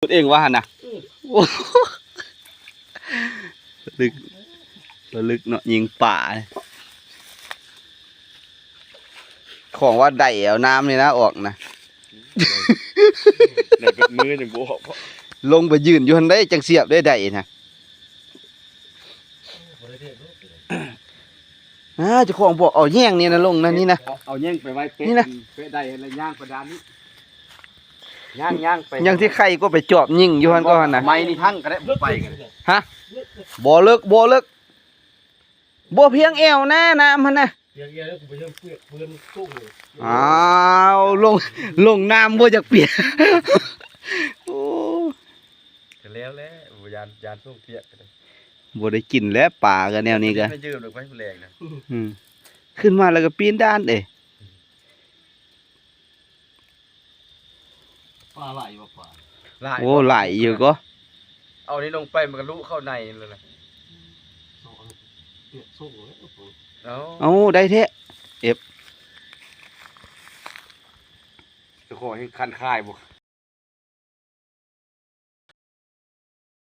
ເອງວ່າຫັ້ນນະ. ອືມ ໂອ້ ລະລຶກ ລະລຶກເນາະ ຍິງປາ. ຂອງວ່າໄດ້ເອົານ້ຳນີ້ນະອອກນະ ໄດ້ເບິດມືຍັງບໍ່ອອກ. ລົງໄປຢືນຢູ່ຫັ້ນໄດ໋ ຈັ່ງສຽບໄດ້ໄດ້ນະ. ອ່າ ເຈົ້າຂອງບອກເອົາແຍງນີ້ນະລົງນະ ນີ້ນະ ເອົາແຍງໄປໄວ້ເປະ ນີ້ນະ ເປະໄດ້ແລ້ວຍ່າງໄປດ້ານນີ້ ຍ່າງ ຍ່າງໄປ ຍັງຊິໄຄກໍໄປຈອບຍິງຢູ່ຫັ້ນກໍຫັ້ນນະ. ໄມ້ນີ້ທັງກໍໄດ້ ບໍ່ໄປກັນ. ຮະ ບໍ່ເລິກ ບໍ່ເລິກ ບໍ່ພຽງແອວນະ ນ້ຳຫັ້ນນະ. ພຽງແອວແລ້ວ ກູບໍ່ຍັງເປີດເປີດສົ່ງເລີຍ. ອ້າວ ລົງ ລົງນ້ຳບໍ່ຢາກປຽກ. ໂອ້ ກໍແລ້ວແຫຼະ ບໍ່ຢ້ານ ຢ້ານສົ່ງປຽກກໍໄດ້. ບໍ່ໄດ້ກິນແລ້ວ ປາກໍແນວນີ້ກໍ ໄປຢືມດອກໄປຜູ້ແລງນະ. ອືມ ຂຶ້ນມາແລ້ວກໍປີນດ່ານເດ້. ປາຫຼາຍຢູ່ບໍ່ ປາຫຼາຍ. ໂອ້ ຫຼາຍຢູ່ກໍ ເອົານີ້ລົງໄປມັນກໍລຸເຂົ້າໃນແລ້ວນະ. ເອົາ ເອົາ ໄດ້ແທ້ ເອັບ ເຈົ້າຂອງຍັງຄັນຄາຍບໍ່?